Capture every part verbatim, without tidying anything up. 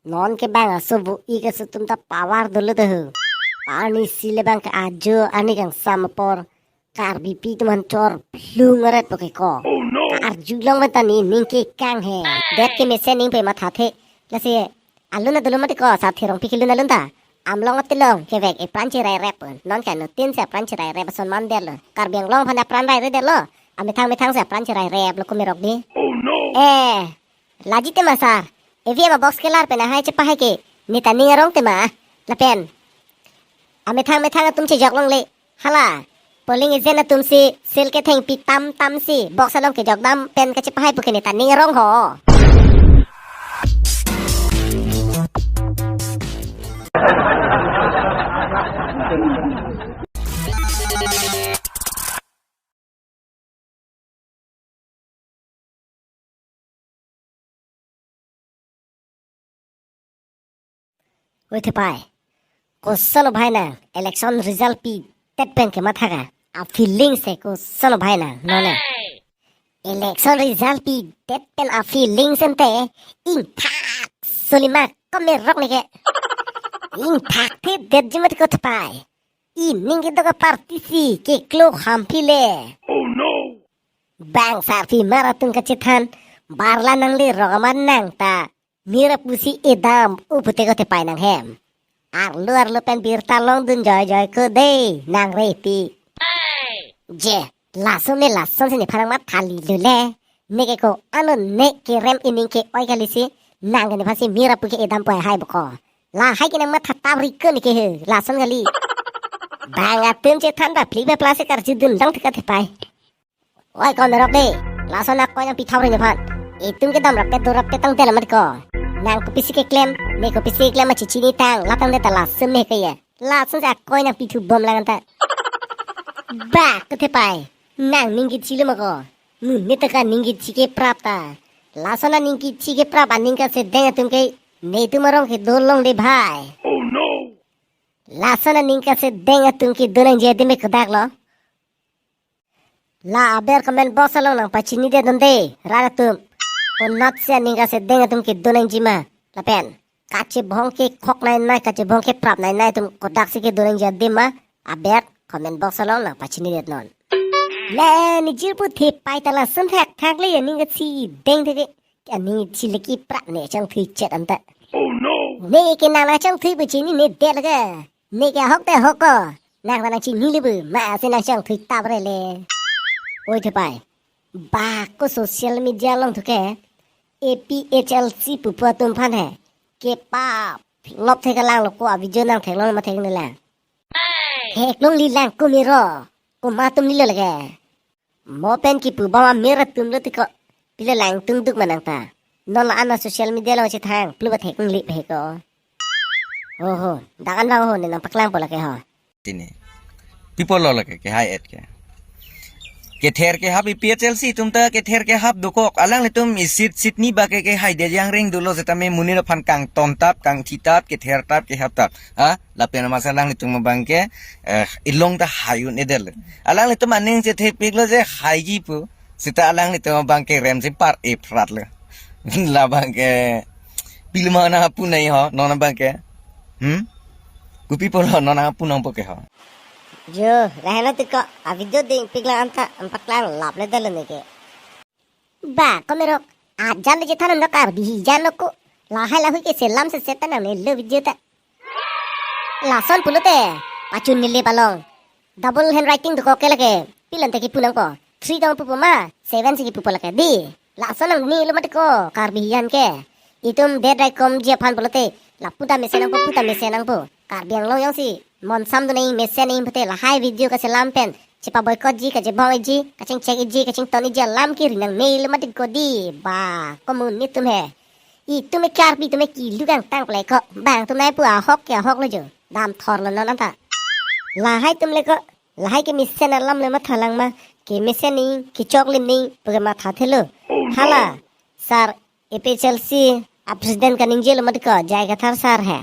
Non ke bang aso bu-i ke aso atum ta power dolo de ho. Arnisi le bang ke ajo ani kangsam apor Karbipi atum an chor phlung aret po ke ko. Oh no! Arjulong pen ta ne ning ke kang he. Det ke mesen ning pe mathathe. Lasi alun adulun mati ko, Sarthe Rongpi kelun alun ta. Amlong atelong kevek epran cherai rep pon. Non ke anuttin si apran cherai rep ason man detlo. Karbi Anglong aphan apran rai re detlo. Amethang methang si apran cherai rep lo komerok di. Oh no! Eh, laji tema sar. Evi ama box kelar pen ahai chepahai ke. Ne ta ning arong tema. Lapen amethang methang atum chejok longle. Hala, polling agent atum si sil kethengpi tam tam si box along kejok dam pen kachepahai pu ke ne ta ning arong ho. Oi thepai. Koson lo bhai nang, election result pidet pen ke matha ka. A feeling se koson lo bhai nang, non ne. Election result pidet pen a feeling sente, ingthak solima komerok ne ke. Ingthak thedet ji mati ko thepai. Ining kedo ka party si keklo hamphi le. Oh no! Bang sarpi mar atum kachethan, barla nangli rok amat nang ta mir apu si edam u pute ko thepai nang hem. Arlo arlo pen birta longdun joijoi ko dei nang repi. Je, lason ne lason si nephan nangmatha lilo le. Ne ke ko ano ne kerem ining ke-oi kali si nang ke nephan si mir apu ke edam pu hai bo ko. Lahai ke nangmatha tap ri ke ne ke he, lason kali. Bang atum chethan ba phli ba plastic karjudun dang theka thepai. Oi komerok de, lason akoi nangpi thap ri nephan. Itum kedam rapet do rapet tang del amat ko. Nang kopisi keklem, ne kopisi keklem ma chichini tang, la tang de ta lason ne ke ye. Lason si akoi nangpi thu bom lang ta. Ba, ko thepai. Nang ning kethi lo ma ko. Mun ne ta ka ning kethi keprap ta. Lason aning kethi keprap aning kasedeng atum ke netum arong kedo longle bhai. Oh no! Lason aning kasedeng atum kedo nangji adim ke kodak lo. La aber comment box along nangpachini det non de, rat atum. Konat si aning kasedeng atum kedo nangji ma. Lapen kachebong kekhok nai nai, kachebong keprap nai nai atum kodak si kedo nangji adim ma, aber comment box along nangpachini det non. Le, ne jirpo thepai ta lason thakthak le aning kasedeng thek ke. Aning si le keprap ne changthui chet anta. Oh no! Ne ke nang nangchangthui pu chinine det le ke. Ne ke ahok te ahok ko. Nang ta nangchini le bu, ma si nangchangthui tap re le. Oi thepai. Ba ko social media along thu ke A P H L C pupo atum aphan he kepap lop thek lang lo ko, a video nang theklong ma thek ne lang. Theklong li lang komerok. Komat atum lilo lake. Mo pen kipu bom amir atum lo tiko. Pilo lang tung duk ma nang ta. Non la ana social media along chethang plu ba thek nglip he ko. Ho ho, dak an vang ho ne nangpaklangpo lake ho. Tini. Pi apotlo lake kehai et ke. Kether kehap A P H L C atum ta kether kehap dokok. Alanglitum isit sit ni ba ke kehai de yang ring dolo setame monit aphan kangton tap, kangthi tap, kether tap, kehap tap. Ha? Lapen masa alanglitum abang ke, eh, ilong ta hai un-e det. Alanglitum aning chethepiklo je haiji pu. Seta alanglitum abang ke rem si par-e phrat lo. Labang ke pilma nangpu nai ho, non abang ke. Hmm? Kopi apotlo non nangpu nangpo ke ho. Jo, lahelo tiko, a video dingpik lang anta, nangpaklang lap le det lo ne ke. Ba, komerok, ajan le chethan nang Karbi hijan lo ko. Lahai lahui ke selam se setan nang ne lo video ta. Lason pulote, pachun neli palong. Double handwriting dokok ke lake. Pilon te kipu nangpo. Three tong pupo ma, seven si kipupo lake. Di, lason nang ne lo mati ko, Karbi hijan ke. Itum det raikom ji aphan pulote, lapu ta mesen nangpo, pu ta mesen nangpo. Karbi Anglong jongsi monsam dun nang mesen nang pute lahai video kaselam pen chepa boycott ji, kachebong ji, kachingchek ji, kachington ji alam kiri nangne lo mati ko di. Ba, komun netum he. Itum e Karbi atum e kilu kangtang pule ko. Bang atum nai pu ahok ke ahok lo jo. Damthor lo non anta. Lahai atum le ko. Lahai kemesen alam le matha lang ma. Kemesen ni, kechoklim ni, pu ke mathathelo. Oh, no. Hala, sar A P H L C a president kaningje lo mati ko, J I Kathar sar he.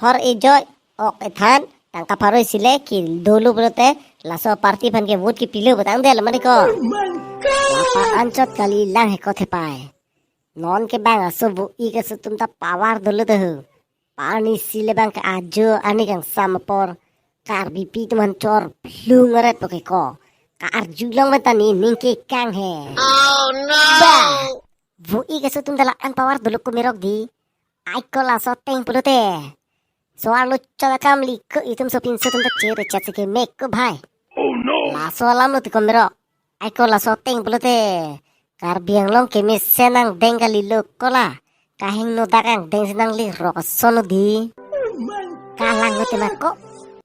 Hor ejoi, ok ethan, tangka pharo isi le kido lo pulote, laso party aphan ke vote kipilo pu tangdet lo mati ko. Oh my God! Lapa anchot kali lang he ko thepai. Non ke bang aso vo-ik aso atum ta power dolo ta ho. Pani si le bang ke ajo ani kangsam apor Karbipi atum an chor phlung aret po ke ko. Karjulong men ta nening ke kang he. Oh no! Ba! Vo-ik aso atum ta la-an power dolo ko merok di. Ai ko laso ateng pulote. So-arlo chot akam liko itum sopinso atum ta chere chat si kemek ko bhai. Oh no! Laso alam lo ti ko merok. Ai ko laso ateng pulote. Karbi Anglong kemesen angdeng kalilo ko la. Kahingno dak angdeng si nangle rok ason lo di. Kalang lo tema ko.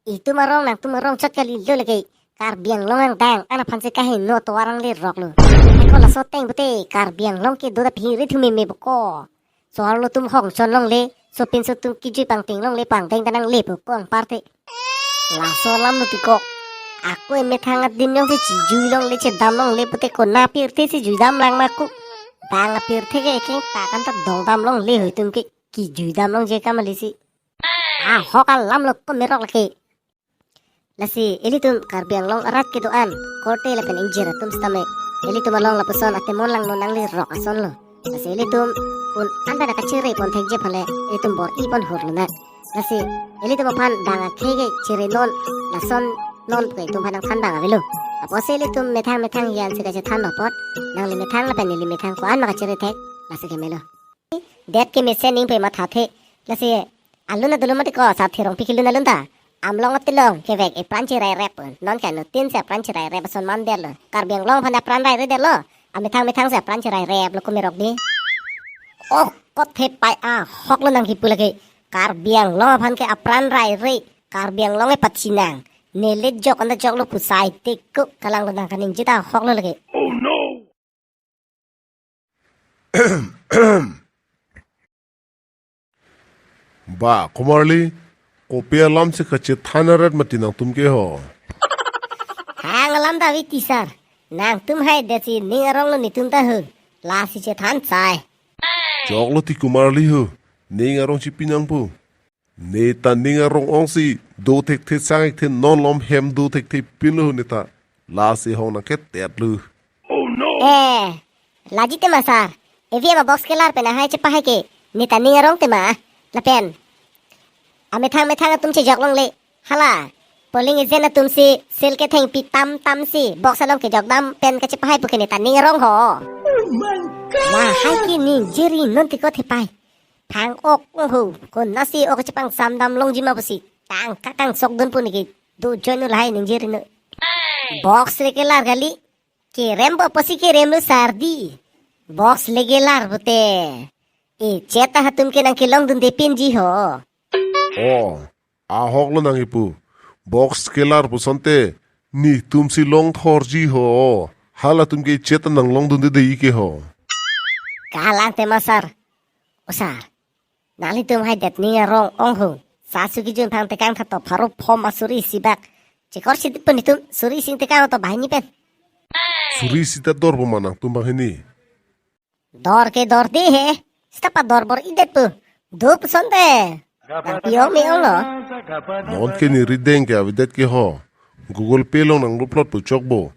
Itum arong nangtum arong chot kalilo lake. Karbi Anglong angdeng an aphan si kahingno tovar nangle rok lo. Ai ko laso ateng pute Karbi Anglong kedo ta phiri thume me boko. So-arlo atum hongchon longle, sopinso atum kejui pangting longle, pangdeng ta nangle po ko anparta. Laso alam lo ti ko. Ako emethang adim jongsi chejui longle, chedam longle pute konat apirthe si juidam lang ma ko. Bang apirthe ke keng ta kan ta dongdam longle ho itum ke, kejuidam longji akam kali si. Ahok alam lo ko merok lake. Lasi ilitum Karbi Anglong arat kedo-an korte lapen ingjir atum sitame ilitum along lapuson atemon langno nangle rok ason lo. Lasi ilitum un-an pen kachere pon thekji aphan le ilitum bor-i pon hur lo nang. Lasi ilitum aphan bang akhei ke chere non, lason non ke itum aphan nangthan bang avelo. Apotsi ilitum methang methang hiyan si kachethan apot nangli methang lapen neli methang ko-an ma kachere thek, lasi kemelo. Det kemesen ning pe mathathe. Lasi alun adolom mati ko, Sar Therongpi kelun alun ta. Amlong atilong kevek epran cherai rep. Non ke anuttin si apran cherai rep ason man detlo. Karbi Anglong aphan apran raire detlo. Amethang methang si apran cherai rep lo ko merok di. Oh, ko thepai ahok lo nang kipu lake. Karbi Anglong aphan ke apran raire. Karbi Anglong e pachinang. Neli jok anta jok lo pusai te ko, kalang lo nang kaningje ta ahok lo lake. Oh no! Ba, Kumarli, kopi alam si kachethan aret mati nangtum ke ho. Thang alam ta ave ti sar. Nangtum hai det si ning arong lo netum ta ho. Lasi chethan sai. Choklo ti Kumarli ho. Ning arong chipi nangpo. Neta ning arong ong si do thekthe sang thekthe, non lom hem do thekthe pinlo neta. Lasi hong nangketet lo. Oh no! Eh, laji tema sar. Evi ama box kelar pen ahai chepahai ke. Neta ning arong tema. Lapen amethang methang atum chejok longle. Hala. Polling agent atum si sil kethengpi tam tam si box along kejok dam pen kachepahai pu ke neta ning arong ho. Oh my God! Lahai ke ningje ri non ti ko thepai. Thang ok, oho, konat si ok chepang samdam longji ma pusi. Tangka kangsok dun pu neke do join lahai ningje ri non. Box le kelar kali. Kerem po pusi kerem lo sar di. Box le kelar pute. E chet ta hatum ke nangkelong dunde pinji ho. Oh, ahok lo nang ipu. Box kelar pu asonte netum si longthorji ho. Halatum ke chet ta nanglong dunde dei ke ho. Kalang tema sar. O sar. Nanglitum hai det ning arong ong ho. Sasu kejun phang tekang tha to pharo phom asuri isi bak. Chekor si pun itum suri isi tekang to banghini pen. Suri isi ta dor po ma nangtum banghini? Dor ke dor di he. Seta pa dor bor-i det pu. Do pu asonte. Nangpi ong me ong lo. Non ke ne rideng ke avedet ke ho. Google Pay along nanglo plot pu chokpo.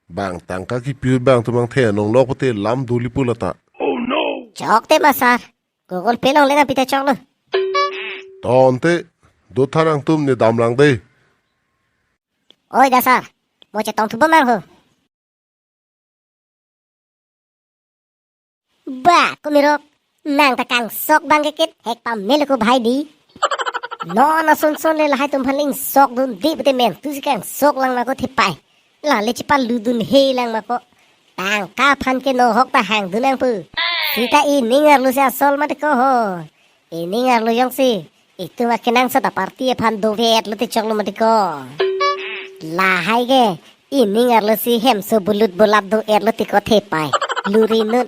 Bang tangka kipi ahut bang atum angthe anong lok pute lam doli pu lata. Chok tema sar. Google Pay along le nangpi ta choklo. Tonte, do tha nangtum ne damlang de. Oi da sar. Mo chetong thupo mang ho. Ba, ko merok, nang ta kangsok bang ke kethek pamelo ko bhai di. Non ason son le lahai atum aphan le ingsok dunde pute mentu si kangsok lang ma ko thepai. La le chepalu dunhe lang ma ko. Tangka aphan ke nohok ta hang dun nangpo. Seta ining arlo si asol mati ko ho. Ining arlo jongsi itum akenangsot aparty aphan dovet lo te choklo mati ko. Lahai ke ining arlo si hemso bulut bulat do-et lo ti ko thepai. Luri non.